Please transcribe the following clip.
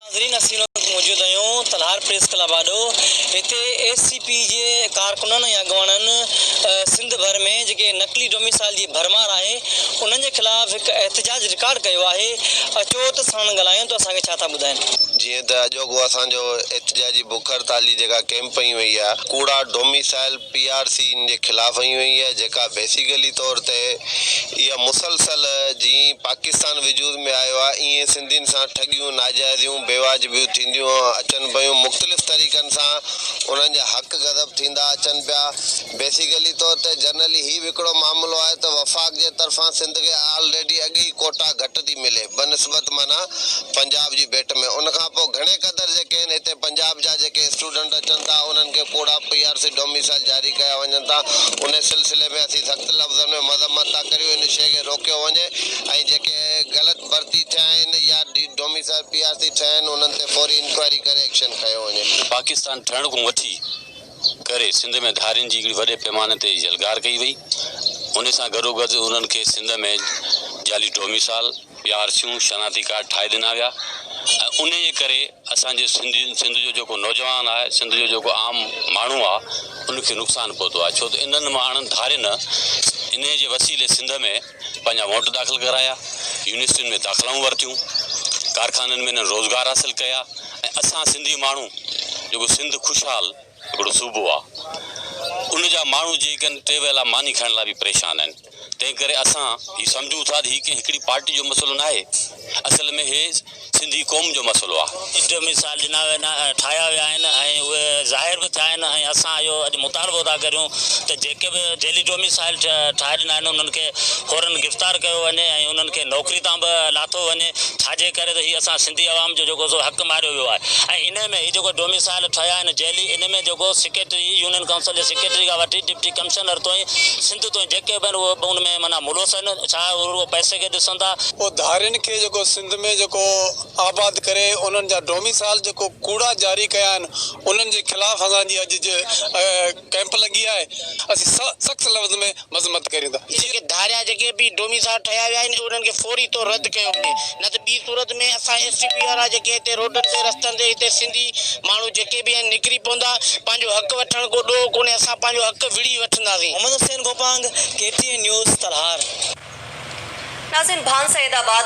ناظرين اسين هن وقت موجود آهيون تلهار پريس ڪلب آڏو هتي ايس سي پي جي ڪارڪنن ۽ اڳواڻن سنڌ ڀر ۾ جيڪي نقلي ڊوميسائل جي ڀرمار آهي انهن جي خلاف هڪ احتجاج رڪارڊ ڪيو آهي اچو ته ساڻن ڳالهايون ته اسان کي ڇا ٿا ٻڌائين. جيئن ته اڄوڪو اسان جو احتجاجي بک هڙتالي جيڪا ڪيمپ هنئي وئي آهي ڪوڙا ڊوميسائل پي آر سي ان جي خلاف هنئي وئي آهي جيڪا بيسيڪلي طور تي اها مسلسل جيئن پاڪستان وجود ۾ آيو آهي ايئن سنڌين سان ٺڳيون ناجائزيون بيواجبيون ٿينديون اچن پيون مختلف طريقن سان انهن جا حق غضب ٿيندا اچن پيا بيسيڪلي طور تي جنرلي هي به هڪڙو معاملو آهي ته وفاق جي طرفان سنڌ کي آلريڊي اڳ ئي ڪوٽا گهٽ ٿي ملي بنسبت معنيٰ پنجاب جي ڀيٽ ۾ ان کان پوء گهڻي قدر جيڪي آهن هتي پنجاب جا جيڪي اسٽوڊنٽ اچن ٿا انهن کي ڪوڙا پي آر سي ڊوميسائل جاري ڪيا وڃن ٿا انهي سلسلي ۾ اسين سخت لفظن ۾ مذمت ٿا ڪريون ان شيء کي روڪيو وڃي ۽ جيڪي غلط ڀرتي ٿيا آهن يا ڊوميسائل پي آر سي ٺهيا آهن انهن تي فوري انڪوائري ڪري ايڪشن کنيو وڃي. پاڪستان ٺهڻ کان وٺي ڪري سنڌ ۾ ڌارين جي هڪڙي وڏي پيماني تي يلغار ڪئي وئي انهي سان گڏوگڏ انهن کي سنڌ ۾ جعلي ڊوميسائل، پي آر سيون، شناختي ڪارڊ ٺاهي ڏنا ويا ۽ انهي جي ڪري اسان جي سنڌين سنڌ جو جيڪو نوجوان آهي سنڌ جو جيڪو عام ماڻهو آهي ان کي نقصان پهتو آهي ڇو ته انهن ماڻهن ڌارين انهي جي وسيلي سنڌ ۾ پنهنجا ووٽ داخل ڪرايا يونيورسٽين ۾ داخلائون ورتيون ڪارخانن ۾ انهن روزگار حاصل ڪيا ۽ اسان سنڌي ماڻهو جيڪو سنڌ خوشحال هڪڙو صوبو آهي ان جا ماڻهو جيڪي ٽي ويلا ماني کائڻ لاء به پريشان آهن. تنهن ڪري اسان هي سمجهون ٿا ته هي ڪنهن هڪڙي پارٽي جو مسئلو ناهي، اصل ۾ هي سنڌي قوم جو مسئلو آهي. ڊوميسائل ڏنا ويا ٺاهيا ويا آهن ۽ اهي ظاهر به ٿيا آهن ۽ اسان اهو اڄ مطالبو ٿا ڪريون ته جيڪي به جعلي ڊوميسائل ٺاهي ڏنا آهن انهن کي فورن گرفتار ڪيو وڃي ۽ انهن کي نوڪري تان به لاٿو وڃي ڇاجي ڪري ته هي اسان سنڌي عوام جو جيڪو سو حق ماريو ويو آهي ۽ انهي ۾ هي جيڪو ڊوميسائل ٺهيا آهن جعلي انهي ۾ جيڪو سيڪريٽري يونين ڪائونسل جي سيڪريٽري کان وٺي ڊپٽي ڪمشنر توئين سنڌ توئين جيڪي به آهن اهي به ان ۾ معنيٰ ملوث آهن ڇا هو رڳو پئسي کي ڏسن ٿا. پوء ڌارين کي جيڪو سنڌ ۾ جيڪو آباد ڪري انهن جا ڊوميسائل جيڪو ڪوڙا جاري ڪيا آهن انهن جي خلاف اسان جي اڄ ڪئمپ لڳي آهي اسين سخت لفظ ۾ مذمت ڪريون ٿا. جيڪي ڌاريا جيڪي به ڊوميسائل ٺهيا ويا آهن انهن کي فوري طور رد ڪيو وڃي نه ته ٻي صورت ۾ اسان ايس ٽي پي وارا جيڪي هتي روڊن تي رستن تي هتي سنڌي ماڻهو جيڪي به آهن نڪري پوندا پنهنجو حق وٺڻ ڪو ڏوهه ڪونهي اسان پنهنجو حق وڙهي وٺنداسين. Muhammad Hussain Gopang, K T N news, Talhar. ناظرين ڀان سيد آباد.